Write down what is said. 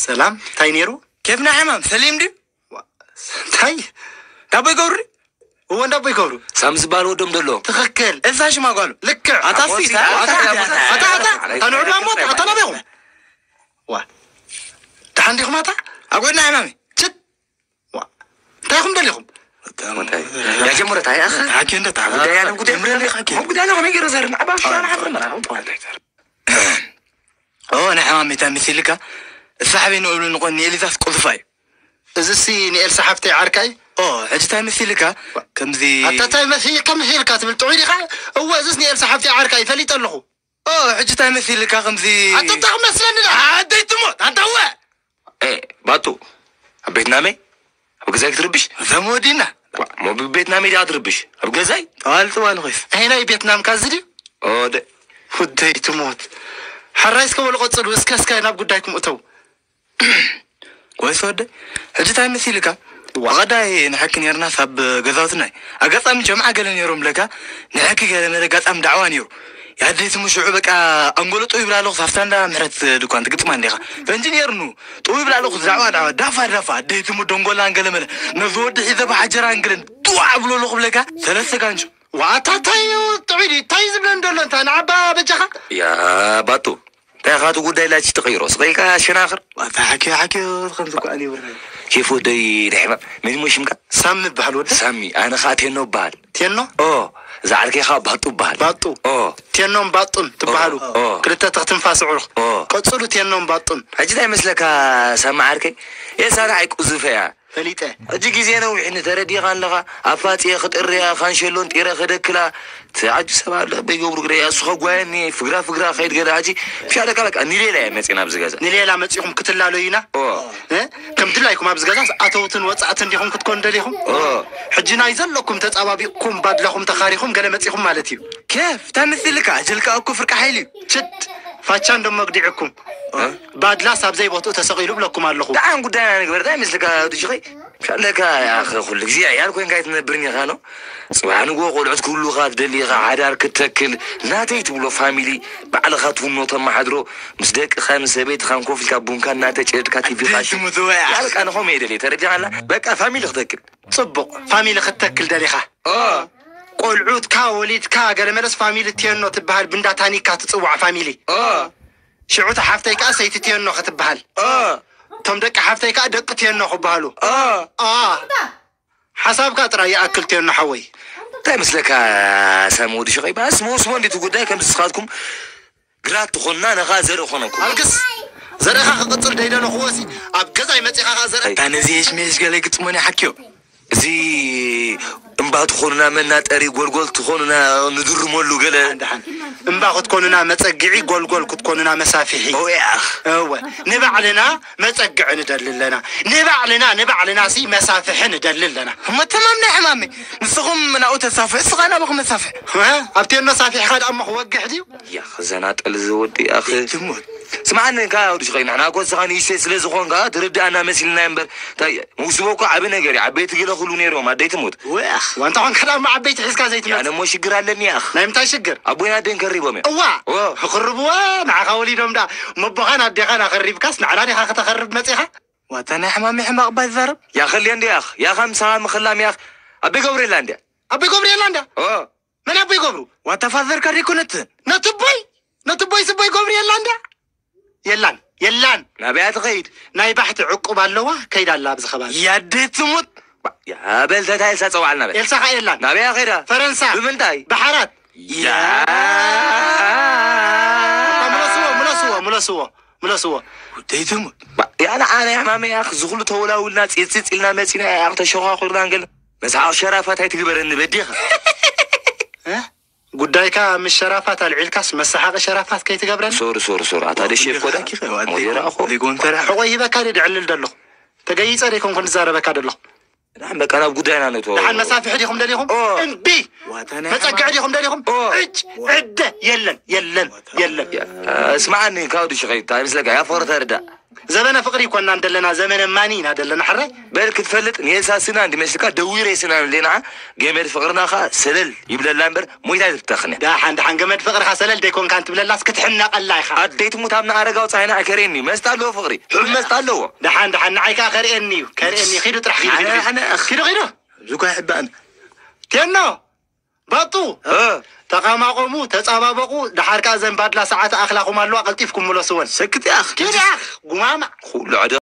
ሰላም፣ እንታይ ነይሩ? ኬፍና ሕማም ሰሊም ድዩ? እንታይ? ዳቦ ይገብሩ? እዎ፣ እንዳቦ ይገብሩ። ሳም ዝበሃል ወዶም ደሎ። ትኽክል። እዛ ሽማ ጓሉ። ልክዕ። ኣታ ኣቦ ሲ፣ ሲታ፣ ኣታ፣ ኣታ፣ ኣታ፣ ኣታ፣ ኣታ፣ ንዑ ዳሞ፣ ኣታ ናበይኹም? ዋ። ደሓን ዲኹም ኣታ? ኣብ ጎድና ሕማሚ። ችት። ዋ። እንታይ ኢኹም ደሊኹም? እንታይ? ያ ጀምረት፣ ኣይ፣ ኣኸ። ሓኪ እንደ ታብ። ጉዳይ ኣለም ጉዳይ። ጀምረ ዲኻ ሓኪ? ጉዳይ ኣለም ከመይ ገይሩ ዘርና? ኣባ፣ ኣይ፣ ሻና ሓፍር መራ። ኦ፣ ናይ ሕማም ሜታ መሲልካ? እሳ ሓበይ ንእብሉ ንኾን ንኤሊዛስ ቁልፋ እዩ። እዚሲ ንኤልሳ ሓፍተይ ዓርካ እዩ? ኦ፣ ሕጂ እንታይ መሲልካ? ከምዚ ኣታ እንታይ መሲልካ፣ መሲልካ ትብል ጥዑይ ዲኻ? እወ፣ እዚስ ንኤልሳ ሓፍተይ ዓርካ እዩ፣ ፈሊጠ ኣለኹ። ኦ፣ ሕጂ እንታይ መሲልካ ከምዚ ኣታ እንታይ ክመስለኒ ደኣ? ኣደይ ትሞት፣ ኣንታ እወ። ኤ፣ ባጡ፣ ኣብ ቤት ናመይ? ኣብ ገዛይ ክትርብሽ? እዛ መወዲና። ዋ፣ ሞ ብቤት ናመይ ዲኣ ትርብሽ? ኣብ ገዛይ? ጠዋል፣ ጠዋል ኾይስ። ኣይ፣ ናይ ቤት ናምካ እዚ ድዩ? ኦ፣ ደ- ውደይ ትሞት። ሕራይ እስከ በሉ ቀጽሉ፣ እስከ፣ እስከ ናብ ጉዳይኩም እተው። ወይስ ወደይ? ሕጂ እንታይ መሲልካ? ዋ። ብቐዳይ ንሕኪ ነርናስ ኣብ ገዛውትና እዩ። ኣጋጣሚ ጀምዓ ገለ ነይሮም ብለካ፣ ንሕኪ ገለ መለ ኣጋጣሚ ዳዕዋ ነይሩ። ያደይ ስሙ ሽዑ በቃ ኣንጎሎ ጥው ይብላ ኣለኹ፣ ሳፍታ እንዳ ምሕረት ድኳን ትግጥማ እንዲኻ። ፈንጂ ነይርኑ፣ ጥው ይብላ ኣለኹ፣ ዳዕዋ፣ ዳዕዋ፣ ዳፋ፣ ዳፋ፣ ኣደይ ስሙ ደንጎላን ገለ መለ። ነዚ ወዲ ሒዘ ብሓጀራን ገለን ድዋ ኣብሎ ኣለኹ ብለካ፣ ሰለስተ ጋንጆ። ዋታ እንታይ እዩ ጥዑይ ድዩ? እንታይ ዝብለን ዘሎ እንታ ንዓባ በጃኻ? ያ ባጡ፣ እንታይ ኢኻ እቲ ጉዳይ ላይች ትቕይሮ? ስቕ ኢልካ ሸናኽር። ዋታ ሓኪ፣ ሓኪ፣ ከምዚ እኮ ኣነ ይብርህ። ኬፍ ወደይ ናይ ሕማም። መን እሞ ሽምካ? ሳሚ እበሃል ወደ። ሳሚ፣ ኣነ ኸኣ ቴኖ እበሃል። ቴኖ? ኦ፣ እዛ ዓርከይ ኸኣ ባጡ እበሃል። ባጡ። ኦ። ቴኖን ባጡን ትበሃሉ። ኦ። ክልተ ትኽ ትንፋስ ኣዕሩኽ። ኦ። ቀጽሉ ቴኖን ባጡን። ሕጂ እንታይ ይመስለካ ሳሚ ዓርከይ? ኤልሳ ንዓይ ቁዙፈ እያ። ፈሊጠ። ሕጂ ግዜ ነዊሕኒ ተረዲኻ ኣለኻ። ኣፋጽየ ክጥርያ፣ ካንሸሎን ጢረ ከደክላ። ትዓጁ ሰብ ኣሎ፣ በይገብሩ ግደ፣ እሱ ከጓየኒ፣ ፍግራ ፍግራ ከይድ ገለ። ሕጂ፣ ምሻለካ በቃ፣ ንሌላ እየ መጺና ኣብዚ ገዛ። ንሌላ መጺኹም ክትላለዩና? ኦ። እ? ከም ድላይኩም ኣብዚ ገዛ ኣተውትን ወጻእትን ዲኹም ክትኮኑ ደሊኹም? ኦ። ሕጂ ናይ ዘለኩም ተጻባቢቕኩም፣ ባድላኹም ተኻሪኹም፣ ገለ መጺኹም ማለት እዩ። ኬፍ፣ ተምስልካ፣ ኣጀልካ እኮ ፍርቂ ሓይሊ እዩ። ችድ፣ ፋቻ እንዶ መግዲዕኩም። እ? ባድላስ ኣብ ዘይቦትኡ ተሰቒሉ ብለኩም ኣለኹ። ደሓን ጉዳይና ንግበር፣ እንታይ ምስልካ ድጅኸይ? ሻለካ ያኸ ኩሉ ግዜ ዕያል ኮይንካ ኣይትነብርን ኢኻ ኖ። ጽባሕ ንግሆ ቆልዑት ክህሉኻ ትደሊ ኢኻ፣ ሓዳር ክትተክል፣ ናተይ ትብሎ ፋሚሊ ባዕልኻ ትውኖ ተመሓድሮ፣ ምስ ደቅኻን ሰበይትኻን ኮፍ ኢልካ ቡንካ እናተጨድካ ቲቪኻ ኣደይ ትሙት ወይ ኣኽ። ያልቃ ንኸም እየ ደልየ፣ ተረዲኻላ? በቃ ፋሚሊ ክተክል። ጽቡቕ፣ ፋሚሊ ክትተክል ደሊኻ? ኦ። ቆልዑትካ ወሊድካ ገለ መለስ ፋሚሊ ቴኖ ትበሃል፣ ብንዳ ታኒካ ትጽዋዕ ፋሚሊ። ኦ። ሽዑ እታ ሓፍተይ ከኣ ሰይቲ ቴኖ ክትበሃል። ኦ። እቶም ደቂ ሓፍተይ ከኣ ደቂ ቴኖ ክበሃሉ። ኦ። ኦ። ሓሳብካ ጥራይ ይኣክል ቴኖ ሓወይ። እንታይ ምስለካ ሳሚ ወዲ ሸቐይ? ባስ መውስቦ እንዴት ጉዳይ ከም ስኻትኩም ግራት ትኾንና ነኻ ዘርኢ ኾነኩም። ኣልግስ ዘርእኻ ክቕጽል ደይደለኹዎ ሲ ኣብ ገዛይ መጺኻ ኸኣ ዘርኢ ኣይ። ኣታ ነዚ የሽሜሽ ገለ ግጥሞን ይሓክዮ። እዚ እምባ ትኾኑና መናጠሪ፣ ጎልጎል ትኾኑና ንድርመሉ ገለ። ደሓን፣ ደሓን። እምባ ክትኮኑና መጸግዒ፣ ጎልጎል ክትኮኑና መሳፍሒ። ኦ፣ ያኽ። እወ፣ ንባዕልና መጸግዒ ንደሊ ኣለና። ንባዕልና፣ ንባዕልና ሲ መሳፍሒ ንደሊ ኣለና። እሞ ተማም ናይ ሕማመይ። ንስኹም ናብኡ ተሳፍሑ፣ እስኻ ናባኹም መሳፍሕ። እ? ኣብቲ እኖ ሳፊሕኻ ደኣ እሞ ክወግሕ ድዩ? ያኽ፣ ዘናጠል እዚ ወዲ፣ ያኽ። ትሞት። ስምዓኒ፣ እንካ ወዲ ሽኸይ፣ ንሕና እኮ ንስኻ ንእሽተይ ስለ ዝኾንካ ትርድኣና መሲልና እምበር፣ እንታይ፣ መውስቦ እኮ ዓቢ ነገር እዩ። ዓበይቲ ገለ ክብሉ ነይሮም፣ ኣደይ ትሙት። ወያኽ፣ ዋንታ ኾንካ ደኣ እሞ ዓበይቲ ሒዝካ ዘይትመጽእ። ኣነ እሞ ሽግር ኣለኒ፣ ያኽ። ናይ ምንታይ ሽግር? ኣቦይን ኣደይን ከሪቦም እዮም። እዋ፣ ኦ። ክኽርብዋ፣ ንዓኻ ወሊዶም ደኣ፣ መቦኻን ኣዴኻን ኣኸሪብካስ፣ ንዓና ዲኻ ከተኸርብ መጺኻ? ዋታ ናይ ሕማም ሕማቕ ባይ ዛረብ። ያኸልየ እንዲ፣ ያኽ። ያኻ ምሳኻ ምኽላም፣ ያኽ። ኣበይ ገብርኤላ እንድያ? ኣበይ ገብርኤላ እንድያ? ኦ። መን ኣቦይ ገብሩ? ዋታ ፋዘር ከሪኩ ነቲ ነቲ ቦይ፣ ነቲ ቦይ ስቦይ ገብሩ የላ እንዳ? የላን፣ የላን። ናበያ ትኸይድ? ናይ ባሕቲ ዕቁብ ኣለዋ፣ ከይዳ ኣላ ኣብዚ ከባቢ። ያደይ ትሙት። ባ-፣ ያ በል ተታ ኤልሳ ጸውዓልና በል። ኤልሳ ኸኣ የላን። ናበያ ኸይዳ? ፈረንሳ። ብምንታይ? ባሕራት። ያ። ኣታ ምለስዎ፣ ምለስዎ፣ ምለስዎ፣ ምለስዎ። ጉደይ ትሙት። ባ-፣ ያ ንዓና ሕማመይ ኣኽ፣ ዝኹሉ ተወላውልና፣ ጺጽጽ ኢልና መጺና፣ ኣኽ ተሸዃኹርና እንገለ። መስሓቕ ሸራፋት ኣይትግበረኒ በዲኻ። እ? ጉዳይካ ምስ ሸራፋት ኣልዒልካስ መሰሓቂ ሸራፋት ከይትገብረኒ። ሶሪ፣ ሶሪ፣ ሶሪ። ኣታ ደሽ ወዲ የኮዳ። ሓኪኸ፣ ወዲ ሞዴራ ኮ-፣ ኣኾ። ሊጎንተራ። ሕቆይ ሂበካ ድየ ድዕልል ደለኹ? ተገይጸ ደይኮንኩ ንዛረበካ ደለኹ? ደሓን በቃ ናብ ጉዳይና ንእቶ። ደሓን መሳፍሒ ዲኹም ደሊኹም? ኦ። እምቢ! ዋታ ናይ መጸግዒ ሓማት። ዲኹም ደሊኹም? ኦ። ዕጭ! ዕደ! የለን፣ የለን፣ የለን። ያ፣ ስምዓኒ፣ ካብ ድሽኸይ፣ እንታይ ምስለካ? ያ ፈኸር ተርዳእ። ዘመነ ፍቕሪ ይኮናን ደለና፣ ዘመነ ማኒ ኢና ደለና። ሕራይ በል ክትፈልጥ ንየሳ ስና እንዲመስልካ ደዊረ ስና ንሌና። ገመድ ፍቕርና ከኣ ሰለል ይብለላ እምበር ሞይታ ትብተኽን። ደሓን ደሓን፣ ገመድ ፍቕርኻ ሰለል ደይኮንካ እንትብለላስ ክትሕነቐላ ኢኻ። ኣደይ ትሙት ኣብ ንኣረጋው ፀሃይና ከርእየኒ መስጣ ኣለዎ ፍቕሪ። ሕብ መስጣ ኣለዎ። ደሓን ደሓን፣ ንዓይ ከኣ ከርእየኒ እዩ፣ ከርእየኒ እዩ። ኺዱ ጥራሕ ኺዱ፣ ኺዱ፣ ኺዱ። ኺዱ ኺዱ። ዝኳ ይሕባእን ቴኖ ባጡ ተቓማቆሙ፣ ተጻባበቑ። ደሓር ከኣ ዘን ባድላ ሰዓት ኣኽላኹም ኣለዋ፣ ቀልጢፍኩም ምለስወን። ሰክት ያኽ ኪድ ያኽ ጉማማ። ኩሉ ዕደ